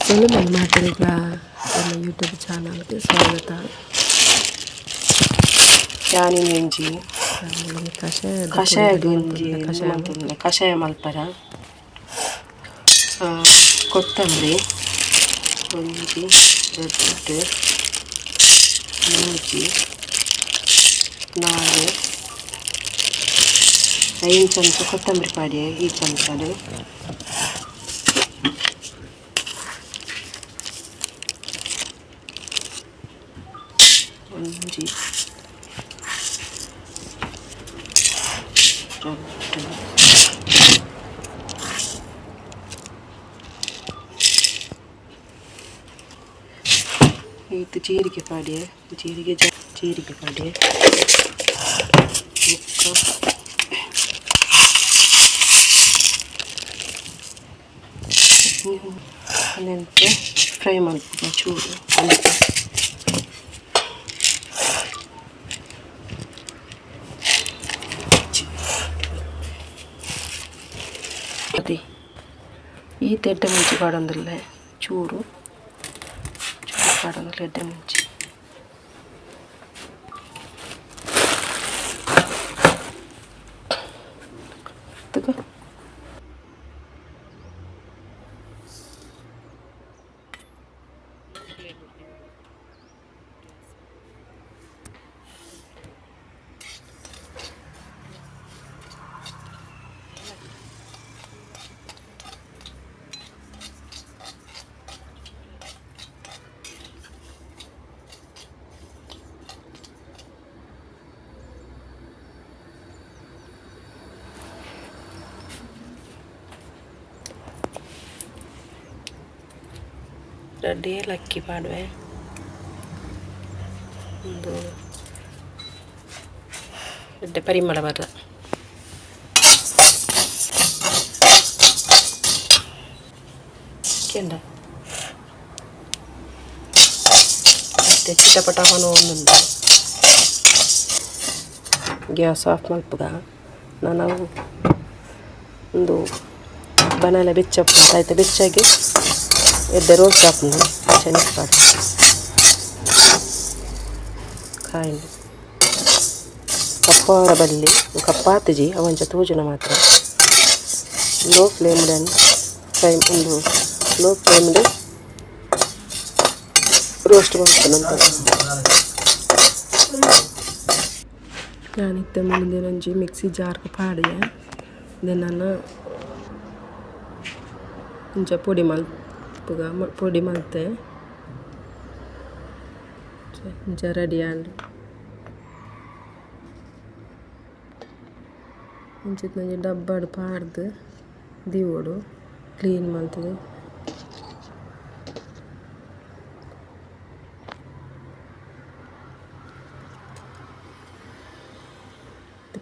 ಸೊಲ್ಮೆಲು ಮಾತೆರೆಗ್ಲಾ ಎನ್ನ ಯೂಟ್ಯೂಬ್ ಚಾನಲ್ಗೆ ಸ್ವಾಗತ. ಯಾನಿನಿ ಒಂಜಿ ಕಷಾಯ ಕಷಾಯಗ್ ಒಂಜಿ ಕಷಾಯ ಮಲ್ತೊಂದುಲ್ಲೆ ಕಷಾಯ ಮಲ್ಪರ ಕೊತ್ತಂಬರಿ ಒಂಜಿ ರಡ್ಡ್ ಮೂಜಿ ನಾಲ್ ಐನ್ ಚಮಚ ಕೊತ್ತಂಬರಿ ಪಾಡ್ಯೆ ಈ ಚಮಚಡ್. ಒಂಜಿ ರಡ್ಡ್ ಈತ್ ಜೀರಿಗೆ ಪಾಡ್ಯೆ, ಜೀರಿಗೆ ಜೀರಿಗೆ ಪಾಡ್ಯೆ ಬೊಕ್ಕ ಉಂದೆನ್ ಫ್ರೈ ಮಲ್ಪುಗ ಚೂರು ಒಂತೆ. ಈತ್ ಎಡ್ಡೆ ಮುಂಚಿ ಪಾಡೊಂದುಲ್ಲೆ, ಚೂರು ಚೂರು ಪಾಡೊಂದುಲ್ಲೆ ಎಡ್ಡೆ ಮುಂಚಿ. ತೂಕ. ರಡ್ಡ್ ಏಲಕ್ಕಿ ಪಾಡುವೆ, ಉಂದು ಎಡ್ಡೆ ಪರಿಮಳ ಬರ್ರ. ಕೆಂಡ ಮತ್ತೆ ಚಿಟಪಟ ಪನೊಂದುಂಡು. Gas off ಮಲ್ಪುಗ. ನನ ಅವು ಉಂದು ಬನಲೆ ಬೆಚ್ಚ ಐತೆ, ಬೆಚ್ಚಗೆ ಎಡ್ಡೆ ರೋಸ್ಟ್ ಆಪುಂಡು. ಅಂಚನೆ ಪಾಡ್ ಕಾಯಿನ್ ಕಪ್ಪಾರ ಬಲ್ಲಿ, ಕಪ್ಪಾತಿಜಿ ಅವಂಚ ತೋಜುನ ಮಾತ್ರ. ಲೋ ಫ್ಲೇಮ್ಡ್ ಫ್ರೈ, ಉಂದು ಲೋ ಫ್ಲೇಮ್ಡ್ ರೋಸ್ಟ್ ಮಲ್ಪುನಂತ. ಯಾನ್ ಇತ್ತೆ ಒಂಜಿ ಮಿಕ್ಸಿ ಜಾರ್ಗ್ ಪಾಡಿಯೆ. ನನ ಇಂಚ ಪೊಡಿ ಮಲ್ಪುಗ, ಪೊಡಿ ಮಲ್ತೆ. ಇಂಚ ರೆಡಿ ಆಂಡ್. ಇಂಚಿತ್ತ್ ಒಂಜಿ ಡಬ್ಬಡ್ ಪಾಡ್ದ್ ದೀವೊಡು ಕ್ಲೀನ್ ಮಲ್ತ್‌ದ್.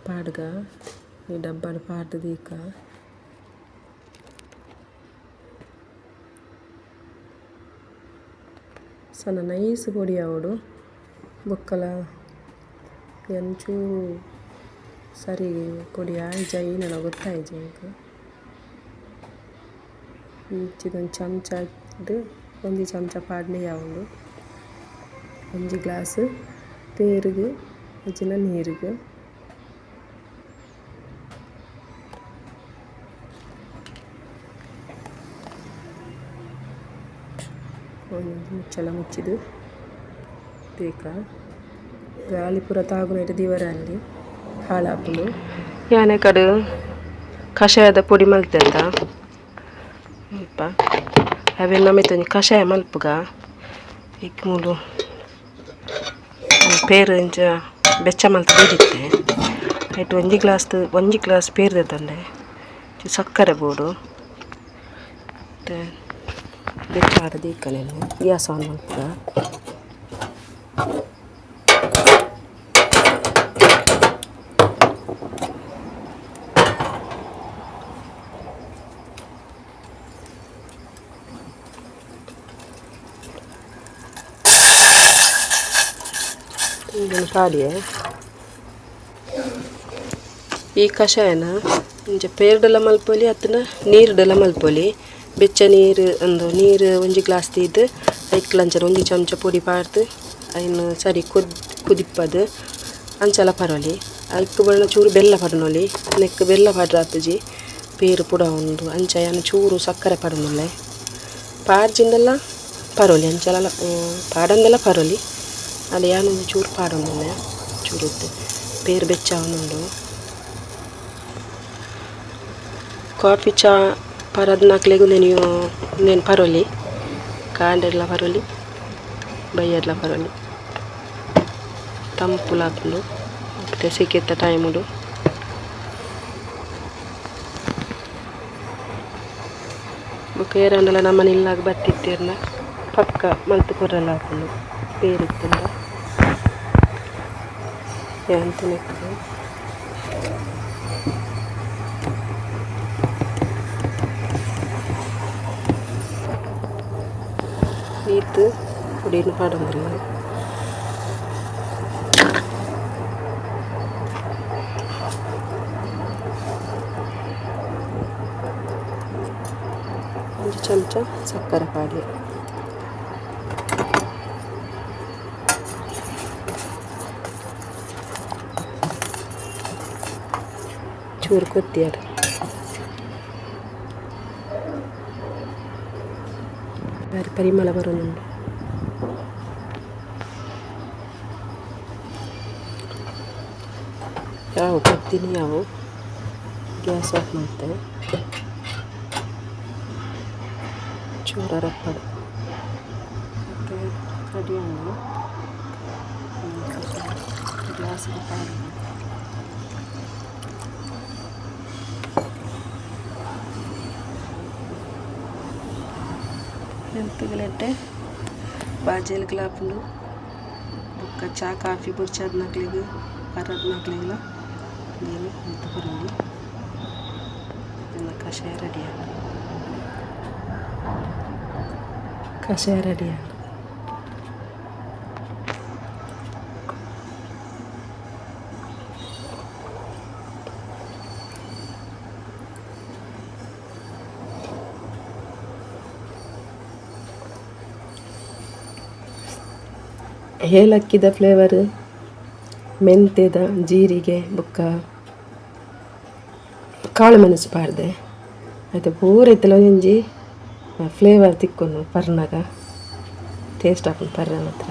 ಪಾಡ್ಗ ಈ ಡಬ್ಬಡ್ ಪಾಡ್ದ್ ದೀಕ. ಸಣ್ಣ ನೈಸ್ ಪೊಡಿ ಆವೊಡು. ಬೊಕ್ಕಲ ಯಾನ್ ಚೂರು ಸರಿ ಪೊಡಿ ಆಯಿಜ ಈನನ ಗೊತ್ತಾಯಿಜಿ ಎಂಕ್. ಇಂಚಿದ ಚಮಚಡ್ ಒಂಜಿ ಚಮಚ ಪಾಡ್ಂಡ ಯಾವುಂಡು ಒಂಜಿ ಗ್ಲಾಸ್ ಪೇರ್ಗ್ ಇಜ್ಜಿಂಡ ನೀರ್ಗ್. ಒಂಜಿ ಮುಚ್ಚಳ ಮುಚ್ಚಿದ್ ದೀಕ. ಗಾಳಿ ಪೂರ ತಾಗುನೈಟ್ ದೀವರೆ ಬಲ್ಲಿ, ಹಾಳಾಪುಂಡು. ಯಾನ್ ಕಡು ಕಷಾಯದ ಪೊಡಿ ಮಲ್ತೆತ್ತ ಮುಲ್ಪ ಅವೆನ್ ನಮಿತ್ ಒಂಜಿ ಕಷಾಯ ಮಲ್ಪುಗ. ಇಕ್ ಮೂಲು ಪೇರ್ ಇಂಚ ಬೆಚ್ಚ ಮಲ್ತ್ ದೀದಿತ್ತೆ. ಐಟ್ ಒಂಜಿ ಗ್ಲಾಸ್ ಪೇರ್ ದೆತೊಂಡೆ, ಸಕ್ಕರೆ ಬೋಡು. ಇತ್ತೆ ಬೆಚ್ಚ ಆರೆ ದೀಕನೆ. ಗ್ಯಾಸ್ ಆನ್ ಮಲ್ಪುಗ. ಉಂದೆನ್ ಪಾಡ್ಯೆ. ಈ ಕಷಾಯನ ಇಂಚ ಪೇರ್ಡೆಲ ಮಲ್ಪೊಲಿ ಅತ್ತಂಡ ನೀರ್ಡೆಲ ಮಲ್ಪೊಲಿ. ಬೆಚ್ಚ ನೀರು ಒಂದು ನೀರು ಒಂಜಿ ಗ್ಲಾಸ್ ದೀದ್ ಐಕ್ಲಂಚನೆ ಒಂಜಿ ಚಮಚ ಪೊಡಿ ಪಾಡ್ದ್ ಐನ್ ಸರಿ ಕುದಿಪ್ಪದು ಅಂಚಲ ಪರೊಲಿ ಐಕ್ ಬೋಡಾಂಡ ಚೂರು ಬೆಲ್ಲ ಪಾಡೊನೊಲಿ ನೆಕ್ಕ್ ಬೆಲ್ಲ ಪಾಡ್ರೆ ಪೇರು ಪೂರ ಉಂಡು ಅಂಚ ಯಾನ್ ಚೂರು ಸಕ್ಕರೆ ಪಾಡೊಂದುಲ್ಲೆ ಪಾಡ್ಜಿಂಡಲ ಪರೊಲಿ ಅಂಚಲ ಪಾಡಂದಲ ಪರೊಲಿ ಆಂಡ ಯಾನ್ ಒಂಜಿ ಚೂರು ಪಾಡೊಂದುಲ್ಲೆ ಚೂರು ಪೇರು ಬೆಚ್ಚ ಆವೊಂದುಂಡು. ಕಾಫಿ ಚಾ ಪರದ್ನಕ್ಲೆಗ್ ಉಂದೆನ್ ಪರೊಲಿ ಕಾಂಡೆಡ್ಲ ಪರೊಲಿ ಬಯ್ಯಡ್ಲ ಪರೊಲಿ ತಂಪುಲ ಆಪುಂಡು ಇತ್ತೆ ಸೆಕೆತ ಟೈಮುಡು. ಬೊಕ ಏರಾಂಡಲ ನಮನ ಇಲ್ಲಗ್ ಬತ್ತಿತ್ತೆರ್ನ ಪಕ್ಕ ಮಲ್ತ್ ಕೊರೆಲ ಆಪುಂಡು ಪೇರ್ ಇತ್ತುಂಡ ಯಾನ್ ತಿನಕ್. ಈತ್ ಪೊಡಿನ್ ಪಾಡೊಂದುಲ್ಲೆ. ಒಂಜಿ ಚಮಚ ಸಕ್ಕರೆ ಪಾಡ್ಯ. ಚೂರು ಕೊದ್ದಿಯಡ್ ಬಾರಿ ಪರಿಮಳ ಬರೊಂದುಂಡು. ಯಾವು ಕೊದ್ದಿನಿ ಯಾವು ಗ್ಯಾಸ್ ಆಫ್ ಮಲ್ತೆ ಚೂರ ರಪ್ಪಡ್ ಮತ್ತೆ ರೆಡಿ ಆಂಡ್. ಗ್ಲಾಸ್ಗ್ ಪಾಡುವ. ಹೆಲ್ತ್ಗ್ ಬಾಜೆಲ್ಗ್ಲ ಆಪುಂಡು ಬೊಕ್ಕ ಚಾ ಕಾಫಿ ಬೊಡ್ಚಾದ್ನಕ್ಲೆಗ್ ಪರದ್ನಕ್ಲೆಗ್ಲ ಉಂದೆನ್ ಮಲ್ತ್ ಕೊರೊಲಿ. ಕಷಾಯ ರೆಡಿ ಆಂಡ್. ಕಷಾಯ ರೆಡಿ ಆಂಡ್. ಏಲಕ್ಕಿದ ಫ್ಲೇವರ್ ಮೆಂತ್ಯದ ಜೀರಿಗೆ ಬೊಕ್ಕ ಕಾಳು ಮೆಣಸು ಪಾಡ್ದೆ ಐತೆ ಪೂರ ಇತ್ತಲ ಒಂಜಿ ಫ್ಲೇವರ್ ತಿಕ್ಕುಂಡು ಪರ್ನಗ ಟೇಸ್ಟ್ ಆಪುಂಡು ಪರ್ರೆ ಮಾತ್ರ.